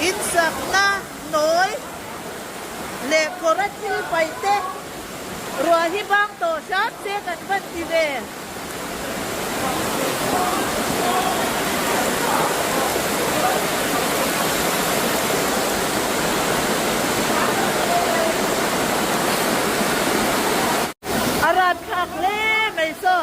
Insakna nawi leh kawra thil paih te ruah hi bang tawh hram se kan van ti ve. A rat thlak hle mai saw.